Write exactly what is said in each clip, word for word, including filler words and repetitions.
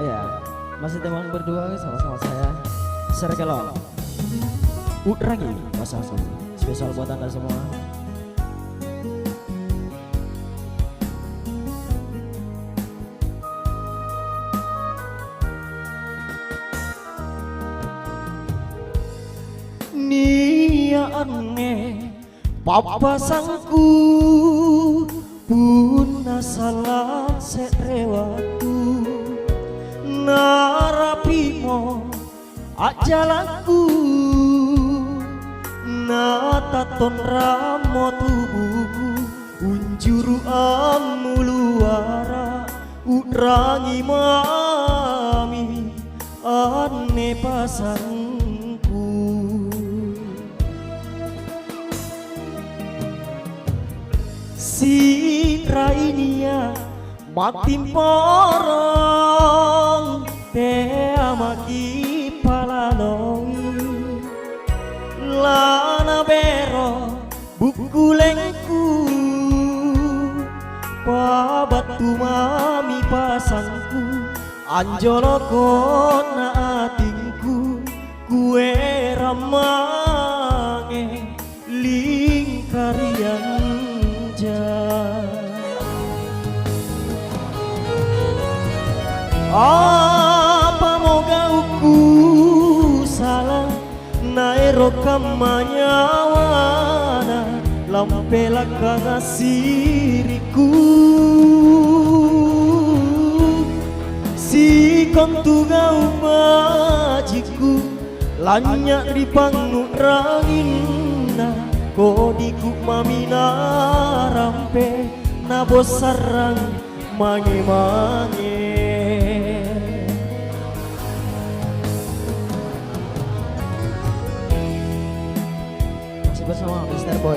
Ya, masih teman berdua sama-sama saya, Sergelo. U'rangi pasanku. Spesial buat Anda semua. Nia' anne pappasangku, punna sallang se're wattu, narapi'mo a'jalangku, natattonrammo tubuku, unjuru' ammuluara', u'rangi mami anne pasangku. Si'rai nia' mattimporong, tea maki' palaloi, lanabero bukkulengku, pabattu mami pasangku, anjoloko'na atingku, kuerang mange lingkarianja. Apamo gaukku sala, naero' kamma nyawana, lampelakkanga' siri'ku. Sikontu gau' bajikku, lanynya' ri pangngu'ranginna, kodiku mami narampe, nabossarrang mange-mange. Masih bersama Mister Boy.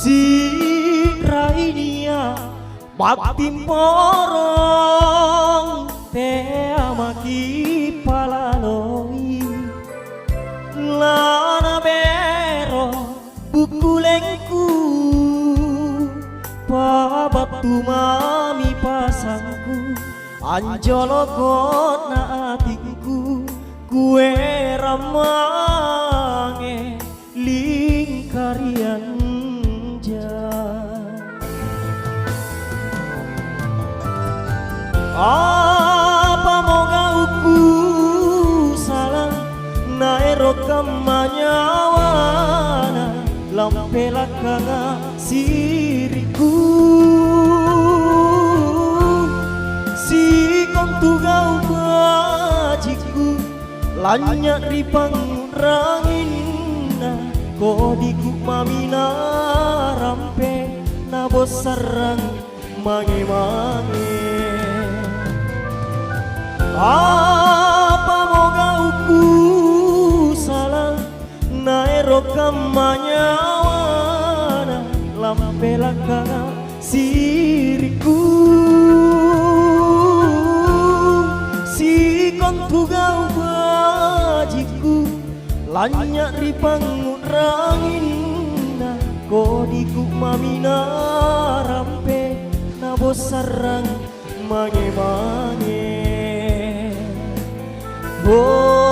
Si'rai nia' mattimporong, tea maki' palaloi, lanabero bukkulengku, pabattu mami pasangku, anjoloko'na atingku, kuerang mange lingkarianja. Apamo gaukku sala, naero' kamma nyawana, lampelakkanga' siri'ku. Sikontu gau' bajikku, lanynya' ri pangngu'ranginna, kodiku mami narampe, nabossarrang mange-mange. Apamo gaukku sala, naero' kamma nyawana, lampelakkanga' siri'ku. Sikontu gau' bajikku, lanynya' ri pangngu'ranginna, kodiku mami narampe, nabossarrang mange-mange. Oh.